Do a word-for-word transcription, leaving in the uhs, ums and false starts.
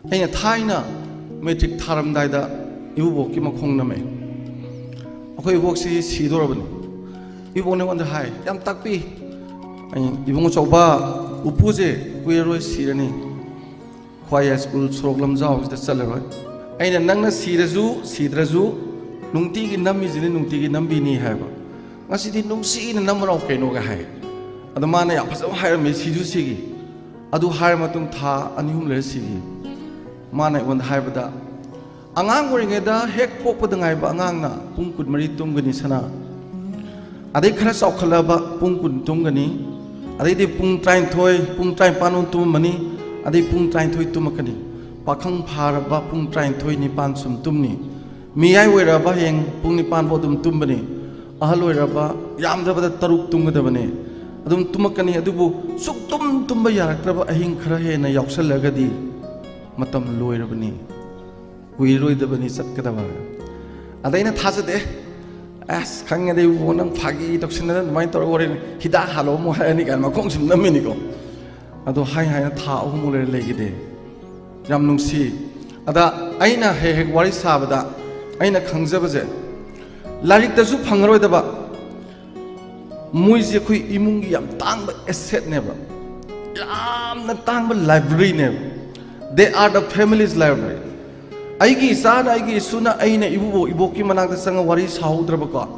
ꯑꯩꯅ ꯊꯥꯏꯅ ꯃꯦꯇ꯭ꯔꯤꯛ ꯊꯥꯔꯝꯗꯥꯏꯗ ꯏꯕꯣꯛꯀꯤ ꯃꯈꯣꯡ ꯅꯝꯃꯦ꯫ ꯑꯩꯈꯣꯏ ꯏꯕꯣꯛꯁꯤ ꯁꯤꯗꯣꯔꯕꯅꯤ꯫ ꯏꯕꯣꯛꯅ ꯑꯩꯉꯣꯟꯗ ꯍꯥꯏ, ꯌꯥꯝ ꯇꯥꯛꯄꯤ, ꯑꯩ, "ꯏꯕꯨꯡ ꯑꯆꯧꯕ, ꯎꯄꯨꯁꯦ ꯀꯨꯏꯔꯔꯣꯏ ꯁꯤꯔꯅꯤ, ꯈ꯭ꯋꯥꯏ ꯍꯥꯏ ꯁ꯭ꯀꯨꯜ ꯁꯣꯔꯣꯛ ꯂꯝꯖꯥꯎꯁꯤꯗ ꯆꯠꯂꯔꯣꯏ꯫ ꯑꯩꯅ ꯅꯪꯅ ꯁꯤꯔꯁꯨ ꯁꯤꯗ꯭ꯔꯁꯨ ꯅꯨꯡꯇꯤꯒꯤ ꯅꯝꯃꯤꯁꯤꯅꯤ, ꯅꯨꯡꯇꯤꯒꯤ ꯅꯝꯕꯤꯅꯤ" ꯍꯥꯏꯕ꯫ "ꯉꯁꯤꯗꯤ ꯅꯨꯡꯁꯤꯅ ꯅꯝꯃꯔꯥꯎ ꯀꯩꯅꯣꯒ" ꯍꯥꯏ꯫ ꯑꯗꯣ ꯃꯥꯅ ꯌꯥꯝ ꯐꯖꯕ ꯍꯥꯏꯔꯝꯃꯤ, ꯁꯤꯁꯨ ꯁꯤꯈꯤ꯫ ꯑꯗꯨ ꯍꯥꯏꯔ ꯃꯇꯨꯡ ꯊꯥ ꯑꯅꯤ ꯑꯍꯨꯝ ꯂꯩꯔ ꯁꯤꯈꯤ꯫ ꯃꯥꯅ ꯑꯩꯉꯣꯟꯗ ꯍꯥꯏꯕꯗ, ꯑꯉꯥꯡ ꯑꯣꯏꯔꯤꯉꯩꯗ ꯍꯦꯛ ꯄꯣꯛꯄꯗ ꯉꯥꯏꯕ ꯑꯉꯥꯡꯅ ꯄꯨꯡ ꯀꯨꯟꯃꯔꯤ ꯇꯨꯝꯒꯅꯤ ꯁꯅꯥ, ꯑꯗꯩ ꯈꯔ ꯆꯥꯎꯈꯠꯂꯛꯑꯕ ꯄꯨꯡ ꯀꯨꯟ ꯇꯨꯝꯒꯅꯤ, ꯑꯗꯩꯗꯤ ꯄꯨꯡ ꯇꯔꯥꯅꯤꯊꯣꯏ, ꯄꯨꯡ ꯇꯔꯥꯅꯤꯄꯥꯟ ꯇꯨꯝꯃꯝꯃꯅꯤ, ꯑꯗꯩ ꯄꯨꯡ ꯇꯔꯥꯅꯤꯊꯣꯏ ꯇꯨꯝꯃꯛꯀꯅꯤ꯫ ꯄꯥꯈꯪ ꯐꯥꯔꯕ ꯄꯨꯡ ꯇꯔꯥꯅꯤꯊꯣꯏ ꯅꯤꯄꯥꯟ ꯁꯨꯝ ꯇꯨꯝꯅꯤ꯫ ꯃꯤꯌꯥꯏ ꯑꯣꯏꯔꯛꯑꯕ ꯍꯌꯦꯡ ꯄꯨꯡ ꯅꯤꯄꯥꯟ ꯐꯥꯎ ꯑꯗꯨꯝ ꯇꯨꯝꯕꯅꯤ꯫ ꯑꯍꯜ ꯑꯣꯏꯔꯕ ꯌꯥꯝꯗ꯭ꯔꯕꯗ ꯇꯔꯨꯛ ꯇꯨꯝꯒꯗꯕꯅꯤ꯫ ꯑꯗꯨꯝ ꯇꯨꯝꯃꯛꯀꯅꯤ, ꯑꯗꯨꯕꯨ ꯁꯨꯛꯇꯨꯝ ꯇꯨꯝꯕ ꯌꯥꯔꯛꯇ꯭ꯔꯕ ꯑꯍꯤꯡ ꯈꯔ ꯍꯦꯟꯅ ꯌꯥꯎꯁꯜꯂꯒꯗꯤ ꯃꯇꯝ ꯂꯣꯏꯔꯕꯅꯤ, ꯀꯨꯏꯔꯔꯣꯏꯗꯕꯅꯤ ꯆꯠꯀꯗꯕ꯫ ꯑꯗ ꯑꯩꯅ ꯊꯥꯖꯗꯦ, "ꯑꯁ, ꯈꯪꯉꯦꯗ ꯏꯕꯨꯡꯉꯣ, ꯅꯪ ꯐꯥꯒꯤ ꯇꯧꯁꯤꯟꯅꯗꯅ ꯑꯗꯨꯃꯥꯏꯅ ꯇꯧꯔꯒ ꯍꯣꯔꯦꯟ ꯍꯤꯗꯥꯛ ꯍꯥꯜꯂꯣ ꯑꯃꯨꯛ ꯍꯥꯏꯔꯅꯤ" ꯀꯥꯏꯅ ꯃꯈꯣꯡ ꯁꯨꯝ ꯅꯝꯃꯤꯅꯤꯀꯣ꯫ ꯑꯗꯣ ꯍꯥꯏ ꯍꯥꯏꯅ ꯊꯥ ꯑꯍꯨꯝꯃꯨꯛ ꯂꯩꯔ ꯂꯩꯈꯤꯗꯦ꯫ ꯌꯥꯝ ꯅꯨꯡꯁꯤ꯫ ꯑꯗ ꯑꯩꯅ ꯍꯦꯛ ꯍꯦꯛ ꯋꯥꯔꯤ ꯁꯥꯕꯗ ꯑꯩꯅ ꯈꯪꯖꯕꯁꯦ, ꯂꯥꯏꯔꯤꯛꯇꯁꯨ ꯐꯪꯉꯔꯣꯏꯗꯕ, ꯃꯣꯏꯁꯦ ꯑꯩꯈꯣꯏ ꯏꯃꯨꯡꯒꯤ ꯌꯥꯝ ꯇꯥꯡꯕ ꯑꯦꯁꯦꯠꯅꯦꯕ, ꯌꯥꯝꯅ ꯇꯥꯡꯕ ꯂꯥꯏꯕ꯭ꯔꯦꯔꯤꯅꯦꯕ꯫ They are the family's library. ꯑꯩꯒꯤ ꯏꯆꯥꯅ, ꯑꯩꯒꯤ ꯏꯁꯨꯅ, ꯑꯩꯅ ꯏꯕꯨꯕꯣꯛ ꯏꯕꯣꯛꯀꯤ ꯃꯅꯥꯛꯇ ꯆꯪꯉ ꯋꯥꯔꯤ ꯁꯥꯍꯧꯗ꯭ꯔꯕꯀꯣ,